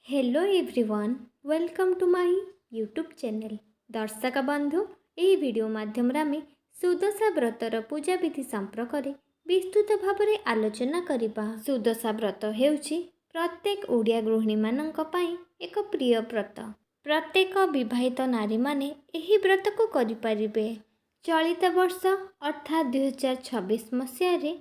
Hello everyone, welcome to my YouTube channel। ଦର୍ଶକ ବନ୍ଧୁ, ଏହି ଭିଡ଼ିଓ ମାଧ୍ୟମରେ ଆମେ ସୁଦଶା ବ୍ରତର ପୂଜାବିଧି ସମ୍ପର୍କରେ ବିସ୍ତୃତ ଭାବରେ ଆଲୋଚନା କରିବା। ସୁଦଶା ବ୍ରତ ହେଉଛି ପ୍ରତ୍ୟେକ ଓଡ଼ିଆ ଗୃହିଣୀମାନଙ୍କ ପାଇଁ ଏକ ପ୍ରିୟ ବ୍ରତ। ପ୍ରତ୍ୟେକ ବିବାହିତ ନାରୀମାନେ ଏହି ବ୍ରତକୁ କରିପାରିବେ। ଚଳିତ ବର୍ଷ ଅର୍ଥାତ୍ 2026 ମସିହାରେ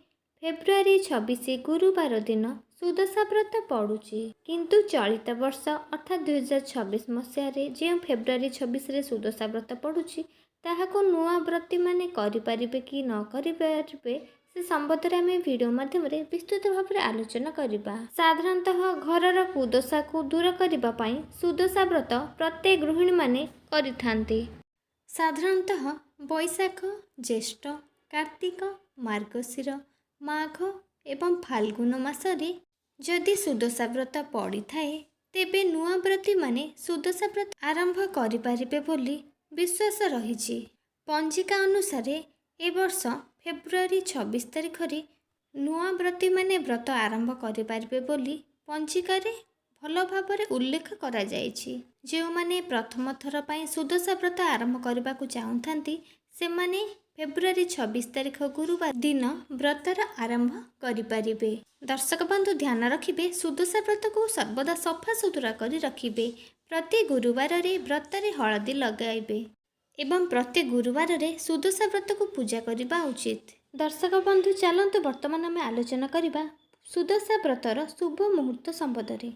ଫେବୃଆରୀ 26 ଗୁରୁବାର ଦିନ ସୁଦଶା ବ୍ରତ ପଡ଼ୁଛି। କିନ୍ତୁ ଚଳିତ ବର୍ଷ ଅର୍ଥାତ୍ 2026 ମସିହାରେ ଯେଉଁ ଫେବୃଆରୀ 26ରେ ସୁଦଶା ବ୍ରତ ପଡ଼ୁଛି, ତାହାକୁ ନୂଆ ବ୍ରତୀମାନେ କରିପାରିବେ କି ନ କରିପାରିବେ, ସେ ସମ୍ବନ୍ଧରେ ଆମେ ଭିଡ଼ିଓ ମାଧ୍ୟମରେ ବିସ୍ତୃତ ଭାବରେ ଆଲୋଚନା କରିବା। ସାଧାରଣତଃ ଘରର କୁଦଶାକୁ ଦୂର କରିବା ପାଇଁ ସୁଦଶା ବ୍ରତ ପ୍ରତ୍ୟେକ ଗୃହିଣୀମାନେ କରିଥାନ୍ତି। ସାଧାରଣତଃ ବୈଶାଖ, ଜ୍ୟେଷ୍ଠ, କାର୍ତ୍ତିକ, ମାର୍ଗଶିର, ମାଘ ଏବଂ ଫାଲ୍ଗୁନ ମାସରେ ଯଦି ସୁଦଶା ବ୍ରତ ପଡ଼ିଥାଏ, ତେବେ ନୂଆ ବ୍ରତୀମାନେ ସୁଦଶା ବ୍ରତ ଆରମ୍ଭ କରିପାରିବେ ବୋଲି ବିଶ୍ୱାସ ରହିଛି। ପଞ୍ଜିକା ଅନୁସାରେ ଏ ବର୍ଷ ଫେବୃଆରୀ 26 ତାରିଖରେ ନୂଆ ବ୍ରତୀମାନେ ବ୍ରତ ଆରମ୍ଭ କରିପାରିବେ ବୋଲି ପଞ୍ଜିକାରେ ଭଲ ଭାବରେ ଉଲ୍ଲେଖ କରାଯାଇଛି। ଯେଉଁମାନେ ପ୍ରଥମ ଥର ପାଇଁ ସୁଦଶା ବ୍ରତ ଆରମ୍ଭ କରିବାକୁ ଚାହୁଁଥାନ୍ତି, ସେମାନେ ଫେବୃଆରୀ 26 ତାରିଖ ଗୁରୁବାର ଦିନ ବ୍ରତର ଆରମ୍ଭ କରିପାରିବେ। ଦର୍ଶକ ବନ୍ଧୁ, ଧ୍ୟାନ ରଖିବେ, ସୁଦଶା ବ୍ରତକୁ ସର୍ବଦା ସଫା ସୁତୁରା କରି ରଖିବେ। ପ୍ରତି ଗୁରୁବାରରେ ବ୍ରତରେ ହଳଦୀ ଲଗାଇବେ ଏବଂ ପ୍ରତି ଗୁରୁବାରରେ ସୁଦଶା ବ୍ରତକୁ ପୂଜା କରିବା ଉଚିତ। ଦର୍ଶକ ବନ୍ଧୁ, ଚାଲନ୍ତୁ ବର୍ତ୍ତମାନ ଆମେ ଆଲୋଚନା କରିବା ସୁଦଶା ବ୍ରତର ଶୁଭ ମୁହୂର୍ତ୍ତ ସମ୍ବନ୍ଧରେ।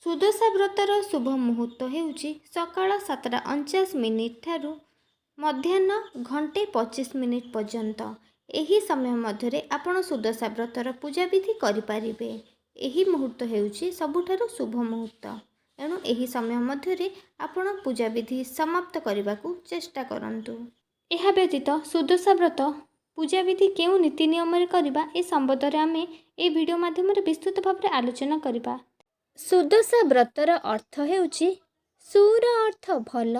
ସୁଦଶା ବ୍ରତର ଶୁଭ ମୁହୂର୍ତ୍ତ ହେଉଛି ସକାଳ 7ଟା 49 ମିନିଟ୍ ଠାରୁ ମଧ୍ୟାହ୍ନ ଘଣ୍ଟେ 25 ମିନିଟ୍ ପର୍ଯ୍ୟନ୍ତ। ଏହି ସମୟ ମଧ୍ୟରେ ଆପଣ ସୁଦଶା ବ୍ରତର ପୂଜାବିଧି କରିପାରିବେ। ଏହି ମୁହୂର୍ତ୍ତ ହେଉଛି ସବୁଠାରୁ ଶୁଭ ମୁହୂର୍ତ୍ତ। ଏଣୁ ଏହି ସମୟ ମଧ୍ୟରେ ଆପଣ ପୂଜାବିଧି ସମାପ୍ତ କରିବାକୁ ଚେଷ୍ଟା କରନ୍ତୁ। ଏହା ବ୍ୟତୀତ ସୁଦଶା ବ୍ରତ ପୂଜାବିଧି କେଉଁ ନୀତି ନିୟମରେ କରିବା, ଏ ସମ୍ବନ୍ଧରେ ଆମେ ଏହି ଭିଡ଼ିଓ ମାଧ୍ୟମରେ ବିସ୍ତୃତ ଭାବରେ ଆଲୋଚନା କରିବା। ସୁଦଶା ବ୍ରତର ଅର୍ଥ ହେଉଛି, ସୁର ଅର୍ଥ ଭଲ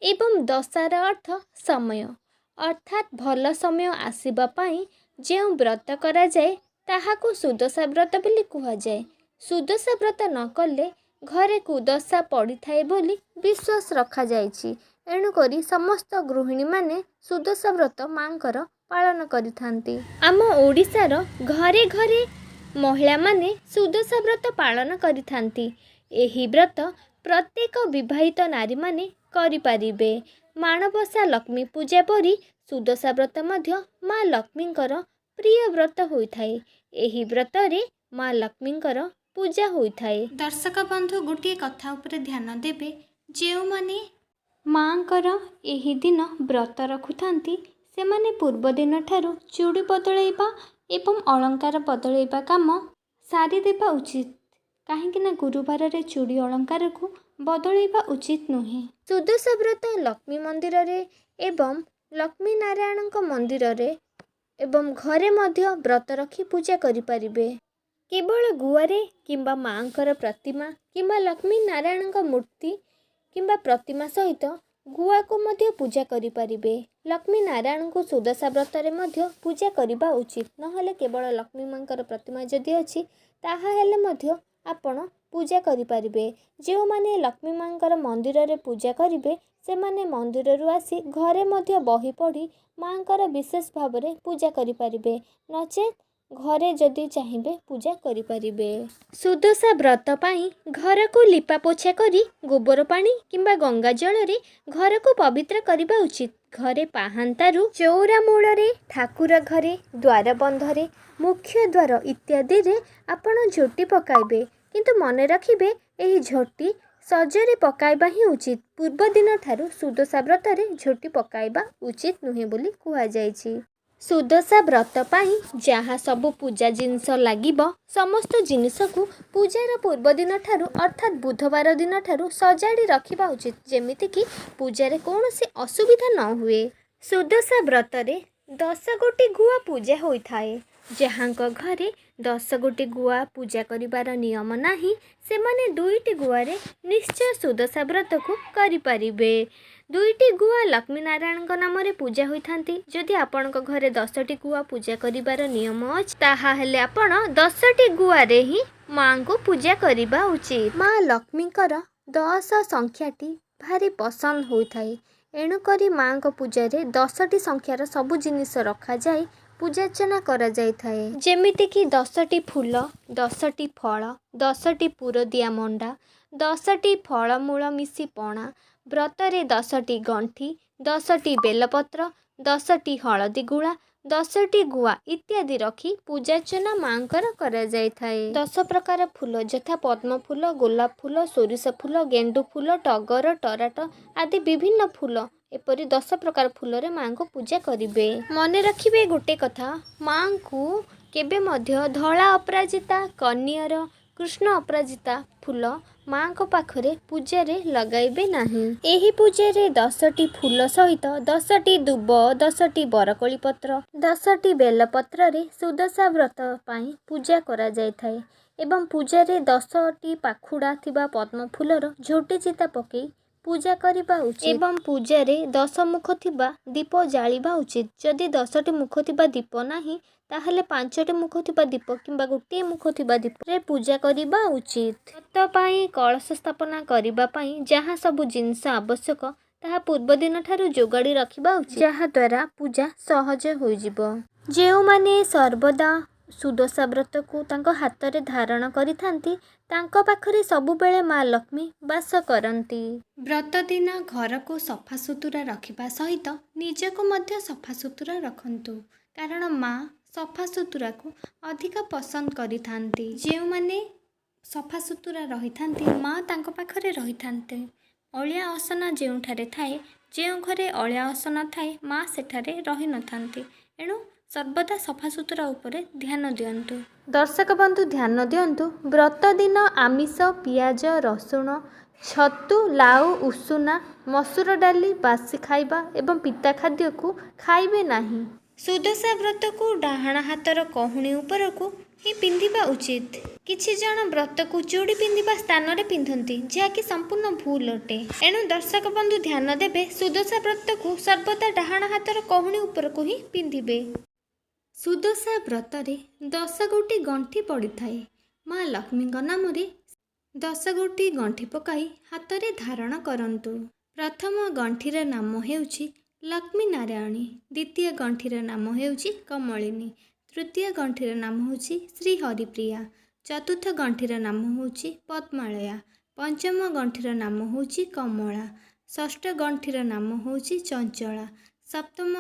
ଏବଂ ଦଶାର ଅର୍ଥ ସମୟ। ଅର୍ଥାତ୍ ଭଲ ସମୟ ଆସିବା ପାଇଁ ଯେଉଁ ବ୍ରତ କରାଯାଏ, ତାହାକୁ ସୁଦଶା ବ୍ରତ ବୋଲି କୁହାଯାଏ। ସୁଦଶା ବ୍ରତ ନ କଲେ ଘରେ କୁଦଶା ପଡ଼ିଥାଏ ବୋଲି ବିଶ୍ୱାସ ରଖାଯାଇଛି। ଏଣୁକରି ସମସ୍ତ ଗୃହିଣୀମାନେ ସୁଦଶା ବ୍ରତ ମାଙ୍କର ପାଳନ କରିଥାନ୍ତି। ଆମ ଓଡ଼ିଶାର ଘରେ ଘରେ ମହିଳାମାନେ ସୁଦଶା ବ୍ରତ ପାଳନ କରିଥାନ୍ତି। ଏହି ବ୍ରତ ପ୍ରତ୍ୟେକ ବିବାହିତ ନାରୀମାନେ କରିପାରିବେ। ମାଣବସା ଲକ୍ଷ୍ମୀ ପୂଜା ପରି ସୁଦଶା ବ୍ରତ ମଧ୍ୟ ମା ଲକ୍ଷ୍ମୀଙ୍କର ପ୍ରିୟ ବ୍ରତ ହୋଇଥାଏ। ଏହି ବ୍ରତରେ ମା ଲକ୍ଷ୍ମୀଙ୍କର ପୂଜା ହୋଇଥାଏ। ଦର୍ଶକ ବନ୍ଧୁ, ଗୋଟିଏ କଥା ଉପରେ ଧ୍ୟାନ ଦେବେ। ଯେଉଁମାନେ ମାଙ୍କର ଏହି ଦିନ ବ୍ରତ ରଖୁଥାନ୍ତି, ସେମାନେ ପୂର୍ବ ଦିନଠାରୁ ଚୁଡ଼ି ବଦଳାଇବା ଏବଂ ଅଳଙ୍କାର ବଦଳାଇବା କାମ ସାରିଦେବା ଉଚିତ। କାହିଁକିନା ଗୁରୁବାରରେ ଚୁଡ଼ି ଅଳଙ୍କାରକୁ ବଦଳାଇବା ଉଚିତ ନୁହେଁ। ସୁଦଶା ବ୍ରତ ଲକ୍ଷ୍ମୀ ମନ୍ଦିରରେ ଏବଂ ଲକ୍ଷ୍ମୀ ନାରାୟଣଙ୍କ ମନ୍ଦିରରେ ଏବଂ ଘରେ ମଧ୍ୟ ବ୍ରତ ରଖି ପୂଜା କରିପାରିବେ। କେବଳ ଗୁଆରେ କିମ୍ବା ମାଙ୍କର ପ୍ରତିମା କିମ୍ବା ଲକ୍ଷ୍ମୀ ନାରାୟଣଙ୍କ ମୂର୍ତ୍ତି କିମ୍ବା ପ୍ରତିମା ସହିତ ଗୁଆକୁ ମଧ୍ୟ ପୂଜା କରିପାରିବେ। ଲକ୍ଷ୍ମୀ ନାରାୟଣଙ୍କୁ ସୁଦଶା ବ୍ରତରେ ମଧ୍ୟ ପୂଜା କରିବା ଉଚିତ। ନହେଲେ କେବଳ ଲକ୍ଷ୍ମୀ ମାଙ୍କର ପ୍ରତିମା ଯଦି ଅଛି, ତାହା ହେଲେ ମଧ୍ୟ ଆପଣ ପୂଜା କରିପାରିବେ। ଯେଉଁମାନେ ଲକ୍ଷ୍ମୀ ମାଙ୍କର ମନ୍ଦିରରେ ପୂଜା କରିବେ, ସେମାନେ ମନ୍ଦିରରୁ ଆସି ଘରେ ମଧ୍ୟ ବହି ପଢ଼ି ମାଙ୍କର ବିଶେଷ ଭାବରେ ପୂଜା କରିପାରିବେ। ନଚେତ୍ ଘରେ ଯଦି ଚାହିଁବେ ପୂଜା କରିପାରିବେ। ସୁଦଶା ବ୍ରତ ପାଇଁ ଘରକୁ ଲିପାପୋଛା କରି ଗୋବର ପାଣି କିମ୍ବା ଗଙ୍ଗା ଜଳରେ ଘରକୁ ପବିତ୍ର କରିବା ଉଚିତ। ଘରେ ପାହାନ୍ତାରୁ ଚଉରା ମୂଳରେ, ଠାକୁର ଘରେ, ଦ୍ୱାର ବନ୍ଧରେ, ମୁଖ୍ୟ ଦ୍ୱାର ଇତ୍ୟାଦିରେ ଆପଣ ଝୋଟି ପକାଇବେ। କିନ୍ତୁ ମନେ ରଖିବେ, ଏହି ଝୋଟି ସଜରେ ପକାଇବା ହିଁ ଉଚିତ। ପୂର୍ବ ଦିନଠାରୁ ସୁଦଶା ବ୍ରତରେ ଝୋଟି ପକାଇବା ଉଚିତ ନୁହେଁ ବୋଲି କୁହାଯାଇଛି। ସୁଦଶା ବ୍ରତ ପାଇଁ ଯାହା ସବୁ ପୂଜା ଜିନିଷ ଲାଗିବ, ସମସ୍ତ ଜିନିଷକୁ ପୂଜାର ପୂର୍ବ ଦିନଠାରୁ ଅର୍ଥାତ୍ ବୁଧବାର ଦିନଠାରୁ ସଜାଡ଼ି ରଖିବା ଉଚିତ, ଯେମିତିକି ପୂଜାରେ କୌଣସି ଅସୁବିଧା ନ ହୁଏ। ସୁଦଶା ବ୍ରତରେ 10 ଗୋଟି ଗୁଆ ପୂଜା ହୋଇଥାଏ। ଯାହାଙ୍କ ଘରେ 10 ଗୋଟି ଗୁଆ ପୂଜା କରିବାର ନିୟମ ନାହିଁ, ସେମାନେ ଦୁଇଟି ଗୁଆରେ ନିଶ୍ଚୟ ସୁଦଶା ବ୍ରତକୁ କରିପାରିବେ। ଦୁଇଟି ଗୁଆ ଲକ୍ଷ୍ମୀ ନାରାୟଣଙ୍କ ନାମରେ ପୂଜା ହୋଇଥାନ୍ତି। ଯଦି ଆପଣଙ୍କ ଘରେ 10ଟି ଗୁଆ ପୂଜା କରିବାର ନିୟମ ଅଛି, ତାହା ହେଲେ ଆପଣ 10ଟି ଗୁଆରେ ହିଁ ମାଙ୍କୁ ପୂଜା କରିବା ଉଚିତ। ମା ଲକ୍ଷ୍ମୀଙ୍କର 10 ସଂଖ୍ୟାଟି ଭାରି ପସନ୍ଦ ହୋଇଥାଏ। ଏଣୁକରି ମାଙ୍କ ପୂଜାରେ 10ଟି ସଂଖ୍ୟାର ସବୁ ଜିନିଷ ରଖାଯାଇ ପୂଜାର୍ଚ୍ଚନା କରାଯାଇଥାଏ। ଯେମିତିକି 10ଟି ଫୁଲ, 10ଟି ଫଳ, 10ଟି ପୁରଦିଆ ମଣ୍ଡା, 10ଟି ଫଳମୂଳ ମିଶି ପଣା, ବ୍ରତରେ 10ଟି ଗଣ୍ଠି, 10ଟି ବେଲପତ୍ର, 10ଟି ହଳଦୀ ଗୁଳା, 10ଟି ଗୁଆ ଇତ୍ୟାଦି ରଖି ପୂଜାର୍ଚ୍ଚନା ମାଙ୍କର କରାଯାଇଥାଏ। 10 ପ୍ରକାର ଫୁଲ ଯଥା ପଦ୍ମ ଫୁଲ, ଗୋଲାପ ଫୁଲ, ସୋରିଷ ଫୁଲ, ଗେଣ୍ଡୁ ଫୁଲ, ଟଗର, ଟରାଟ ଆଦି ବିଭିନ୍ନ ଫୁଲ, ଏପରି 10 ପ୍ରକାର ଫୁଲରେ ମାଙ୍କୁ ପୂଜା କରିବେ। ମନେ ରଖିବେ ଗୋଟେ କଥା, ମାଙ୍କୁ କେବେ ମଧ୍ୟ ଧଳା ଅପରାଜିତା, କନିଅର, କୃଷ୍ଣ ଅପରାଜିତା ଫୁଲ ମାଙ୍କ ପାଖରେ ପୂଜାରେ ଲଗାଇବେ ନାହିଁ। ଏହି ପୂଜାରେ 10ଟି ଫୁଲ ସହିତ 10ଟି ଦୁବ, 10ଟି ବରକୋଳି ପତ୍ର, 10ଟି ବେଲପତ୍ରରେ ସୁଦଶା ବ୍ରତ ପାଇଁ ପୂଜା କରାଯାଇଥାଏ ଏବଂ ପୂଜାରେ 10ଟି ପାଖୁଡ଼ା ଥିବା ପଦ୍ମ ଫୁଲର ଝୋଟି ଚିତା ପକାଇ ପୂଜା କରିବା ଉଚିତ ଏବଂ ପୂଜାରେ 10 ମୁଖ ଥିବା ଦୀପ ଜାଳିବା ଉଚିତ। ଯଦି 10ଟି ମୁଖ ଥିବା ଦୀପ ନାହିଁ, ତାହେଲେ 5ଟି ମୁଖ ଥିବା ଦୀପ କିମ୍ବା ଗୋଟିଏ ମୁଖ ଥିବା ଦୀପରେ ପୂଜା କରିବା ଉଚିତ। ବ୍ରତ ପାଇଁ କଳସ ସ୍ଥାପନା କରିବା ପାଇଁ ଯାହା ସବୁ ଜିନିଷ ଆବଶ୍ୟକ, ତାହା ପୂର୍ବଦିନ ଠାରୁ ଯୋଗାଡ଼ି ରଖିବା ଉଚିତ, ଯାହାଦ୍ୱାରା ପୂଜା ସହଜ ହୋଇଯିବ। ଯେଉଁମାନେ ସର୍ବଦା ସୁଦଶା ବ୍ରତକୁ ତାଙ୍କ ହାତରେ ଧାରଣ କରିଥାନ୍ତି, ତାଙ୍କ ପାଖରେ ସବୁବେଳେ ମା ଲକ୍ଷ୍ମୀ ବାସ କରନ୍ତି। ବ୍ରତ ଦିନ ଘରକୁ ସଫାସୁତୁରା ରଖିବା ସହିତ ନିଜକୁ ମଧ୍ୟ ସଫାସୁତୁରା ରଖନ୍ତୁ, କାରଣ ମା ସଫାସୁତୁରାକୁ ଅଧିକ ପସନ୍ଦ କରିଥାନ୍ତି। ଯେଉଁମାନେ ସଫାସୁତୁରା ରହିଥାନ୍ତି, ମା ତାଙ୍କ ପାଖରେ ରହିଥାନ୍ତି। ଅଳିଆ ଅସନା ଯେଉଁଠାରେ ଥାଏ, ଯେଉଁ ଘରେ ଅଳିଆ ଅସନା ଥାଏ, ମା ସେଠାରେ ରହିନଥାନ୍ତି। ଏଣୁ ସର୍ବଦା ସଫାସୁତୁରା ଉପରେ ଧ୍ୟାନ ଦିଅନ୍ତୁ। ଦର୍ଶକ ବନ୍ଧୁ, ଧ୍ୟାନ ଦିଅନ୍ତୁ, ବ୍ରତ ଦିନ ଆମିଷ, ପିଆଜ, ରସୁଣ, ଛତୁ, ଲାଉ, ଉଷୁନା, ମସୁର ଡାଲି, ବାସି ଖାଇବା ଏବଂ ପିତା ଖାଦ୍ୟକୁ ଖାଇବେ ନାହିଁ। ସୁଦଶା ବ୍ରତକୁ ଡାହାଣ ହାତର କହୁଣୀ ଉପରକୁ ହିଁ ପିନ୍ଧିବା ଉଚିତ। କିଛି ଜଣ ବ୍ରତକୁ ଚୁଡ଼ି ପିନ୍ଧିବା ସ୍ଥାନରେ ପିନ୍ଧନ୍ତି, ଯାହାକି ସମ୍ପୂର୍ଣ୍ଣ ଭୁଲ ଅଟେ। ଏଣୁ ଦର୍ଶକ ବନ୍ଧୁ ଧ୍ୟାନ ଦେବେ, ସୁଦଶା ବ୍ରତକୁ ସର୍ବଦା ଡାହାଣ ହାତର କହୁଣୀ ଉପରକୁ ହିଁ ପିନ୍ଧିବେ। ସୁଦଶା ବ୍ରତରେ 10 ଗୋଟି ଗଣ୍ଠି ପଡ଼ିଥାଏ। ମା ଲକ୍ଷ୍ମୀଙ୍କ ନାମରେ 10 ଗୋଟି ଗଣ୍ଠି ପକାଇ ହାତରେ ଧାରଣ କରନ୍ତୁ। ପ୍ରଥମ ଗଣ୍ଠିର ନାମ ହେଉଛି ଲକ୍ଷ୍ମୀ ନାରାୟଣୀ, ଦ୍ୱିତୀୟ ଗଣ୍ଠିର ନାମ ହେଉଛି କମଳିନୀ, ତୃତୀୟ ଗଣ୍ଠିର ନାମ ହେଉଛି ଶ୍ରୀ ହରିପ୍ରିୟା, ଚତୁର୍ଥ ଗଣ୍ଠିର ନାମ ହେଉଛି ପଦ୍ମାଳୟା, ପଞ୍ଚମ ଗଣ୍ଠିର ନାମ ହେଉଛି କମଳା, ଷଷ୍ଠ ଗଣ୍ଠିର ନାମ ହେଉଛି ଚଞ୍ଚଳା, ସପ୍ତମ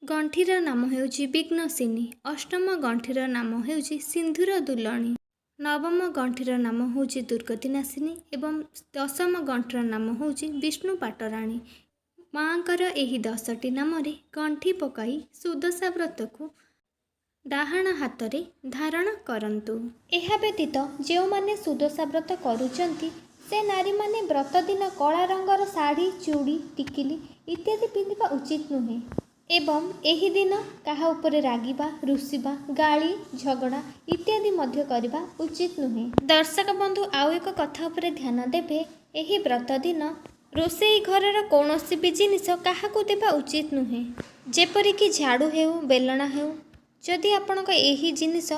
ଗଣ୍ଠିର ନାମ ହେଉଛି ବିଘ୍ନସିନୀ, ଅଷ୍ଟମ ଗଣ୍ଠିର ନାମ ହେଉଛି ସିନ୍ଧୁର ଦୁଲଣୀ, ନବମ ଗଣ୍ଠିର ନାମ ହେଉଛି ଦୁର୍ଗତିନାଶିନୀ ଏବଂ ଦଶମ ଗଣ୍ଠିର ନାମ ହେଉଛି ବିଷ୍ଣୁ ପାଟରାଣୀ। ମାଙ୍କର ଏହି 10ଟି ନାମରେ ଗଣ୍ଠି ପକାଇ ସୁଦଶା ବ୍ରତକୁ ଡାହାଣ ହାତରେ ଧାରଣ କରନ୍ତୁ। ଏହା ବ୍ୟତୀତ ଯେଉଁମାନେ ସୁଦଶା ବ୍ରତ କରୁଛନ୍ତି, ସେ ନାରୀମାନେ ବ୍ରତ ଦିନ କଳା ରଙ୍ଗର ଶାଢ଼ୀ, ଚୁଡ଼ି, ଟିକିଲି ଇତ୍ୟାଦି ପିନ୍ଧିବା ଉଚିତ ନୁହେଁ ଏବଂ ଏହି ଦିନ କାହା ଉପରେ ରାଗିବା, ରୁଷିବା, ଗାଳି, ଝଗଡ଼ା ଇତ୍ୟାଦି ମଧ୍ୟ କରିବା ଉଚିତ ନୁହେଁ। ଦର୍ଶକ ବନ୍ଧୁ, ଆଉ ଏକ କଥା ଉପରେ ଧ୍ୟାନ ଦେବେ। ଏହି ବ୍ରତ ଦିନ ରୋଷେଇ ଘରର କୌଣସି ବି ଜିନିଷ କାହାକୁ ଦେବା ଉଚିତ ନୁହେଁ, ଯେପରିକି ଝାଡ଼ୁ ହେଉ, ବେଲଣା ହେଉ। ଯଦି ଆପଣଙ୍କ ଏହି ଜିନିଷ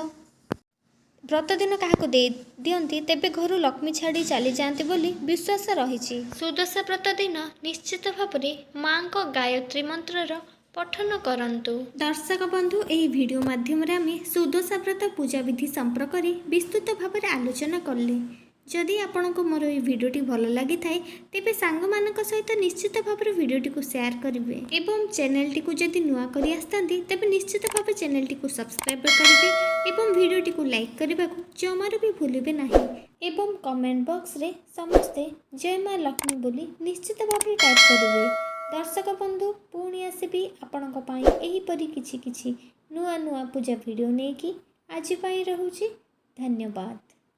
ବ୍ରତ ଦିନ କାହାକୁ ଦେଇ ଦିଅନ୍ତି, ତେବେ ଘରୁ ଲକ୍ଷ୍ମୀ ଛାଡ଼ି ଚାଲିଯାଆନ୍ତି ବୋଲି ବିଶ୍ୱାସ ରହିଛି। ସୁଦଶା ବ୍ରତ ଦିନ ନିଶ୍ଚିତ ଭାବରେ ମାଙ୍କ ଗାୟତ୍ରୀ ମନ୍ତ୍ରର ପଠନ କରନ୍ତୁ। ଦର୍ଶକ ବନ୍ଧୁ, ଏହି ଭିଡ଼ିଓ ମାଧ୍ୟମରେ ଆମେ ସୁଦଶା ବ୍ରତ ପୂଜାବିଧି ସମ୍ପର୍କରେ ବିସ୍ତୃତ ଭାବରେ ଆଲୋଚନା କଲେ। ଯଦି ଆପଣଙ୍କୁ ମୋର ଏହି ଭିଡ଼ିଓଟି ଭଲ ଲାଗିଥାଏ, ତେବେ ସାଙ୍ଗମାନଙ୍କ ସହିତ ନିଶ୍ଚିତ ଭାବରେ ଭିଡ଼ିଓଟିକୁ ସେୟାର କରିବେ ଏବଂ ଚ୍ୟାନେଲଟିକୁ ଯଦି ନୂଆ କରି ଆସିଥାନ୍ତି, ତେବେ ନିଶ୍ଚିତ ଭାବେ ଚ୍ୟାନେଲଟିକୁ ସବସ୍କ୍ରାଇବ୍ କରିବେ ଏବଂ ଭିଡ଼ିଓଟିକୁ ଲାଇକ୍ କରିବାକୁ ଜମାରୁ ବି ଭୁଲିବେ ନାହିଁ ଏବଂ କମେଣ୍ଟ ବକ୍ସରେ ସମସ୍ତେ ଜୟ ମା ଲକ୍ଷ୍ମୀ ବୋଲି ନିଶ୍ଚିତ ଭାବରେ ଟାଇପ୍ କରିବେ। ଦର୍ଶକ ବନ୍ଧୁ, ପୁଣି ଆସିବି ଆପଣଙ୍କ ପାଇଁ ଏହିପରି କିଛି କିଛି ନୂଆ ନୂଆ ପୂଜା ଭିଡ଼ିଓ ନେଇକି। ଆଜି ପାଇଁ ରହୁଛି, ଧନ୍ୟବାଦ।